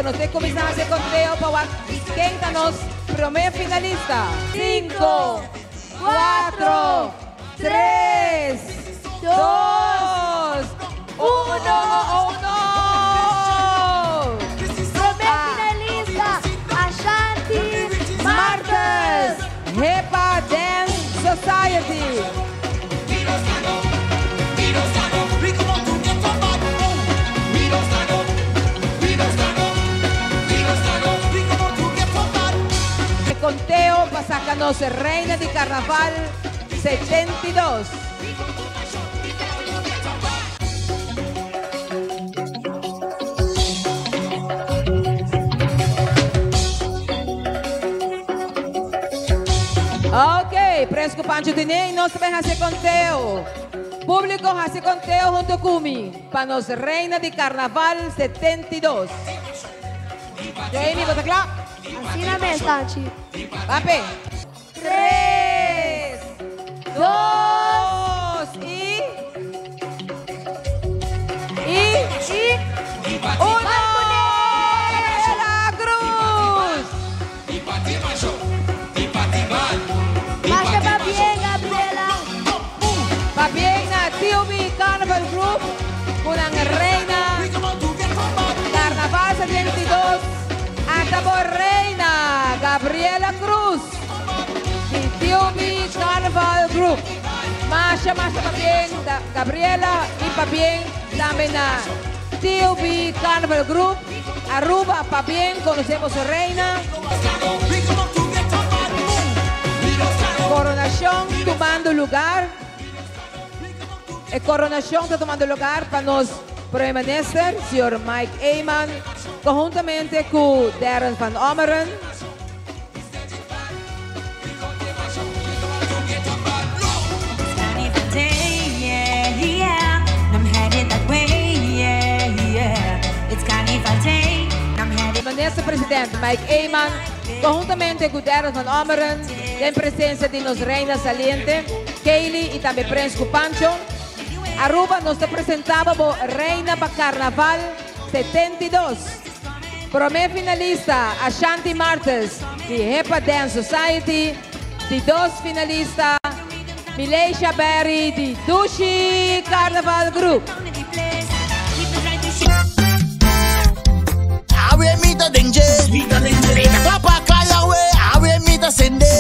nos ta kuminsá hasi konteo pa wak ken ta nos promé finalista. 5, 4, 3, 2, 1, oh no! Promé finalista, Ashanti Martes, Hepa Dance Society. E konteo pa saka nos reina di Karnaval 72. Ok, Prens ku Pancho tine i nos ta bai hasi konteo. Públiko hasi konteo huntu ku mi pa nos reina di Karnaval 72. Jamie, bo ta kla? Asina mes, Tanchi. Pape. Tres, dos i. I. I. Uno! Gabriela Cruz! Masha pabien, Gabriela. Pabien na TOB Carnival Group, ku nan reina Carnaval 72. Ata bo reina Gabriela Cruz di TOB Carnival Group. Masha, masha pabien Gabriela i pabien tambe na TOB Carnival Group. Aruba, pabien, konosemos su reina. Koronashon tumando lugá. E koronashon ta tumando lugá pa nos Prome Minister, señor Mike Eman, konhuntamente ku Darren van Ommeren. Minister President Mike Eman, konhuntamente ku Darren van Ommeren, den presensia di nos reina saliente, Kaylee i tambe Prens ku Pancho. Aruba, nos ta presentá bo reina pa Karnaval 72. Promé finalista, Ashanti Martes, di Hepa Dance Society. Di dos finalista, Mileisha Berry, di Dushi Carnival Group. Awe mi ta dengue. Papa kaya we, awe mi ta sende.